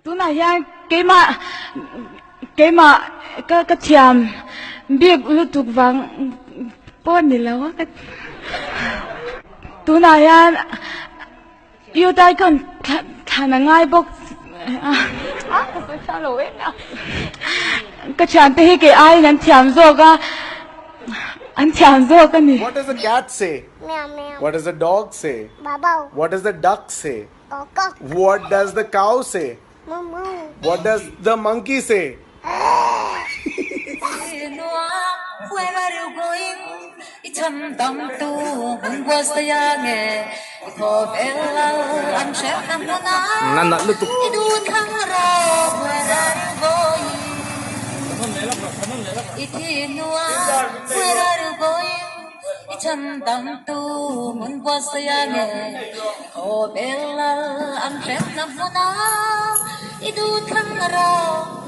Tunah hian keimah keimah ka ka thiam bik lutuk vang pawh ni lo a tunah hian Youth Icon thlan a ngai bawk a ka sawi chhuak lo em a ka thiante hi kei aiin an thiam zawk a an thiam zawk a ni. What does the cat say? Meow meow. What does the dog say? Bow bow. What does the duck say? Kok kok. What does the cow say? Moo moo. What does the monkey say? Where are you going? I cham dam tu hun buasaia nge i khawvel lal an hrem na hmun a Na nalh lutuk. I duh thlang rawh Where are you going? I thi hnua Where are you going? I cham dam tu hmun buasaia nge i khawvel lal an hrem na hmun a i duh thlang rawh.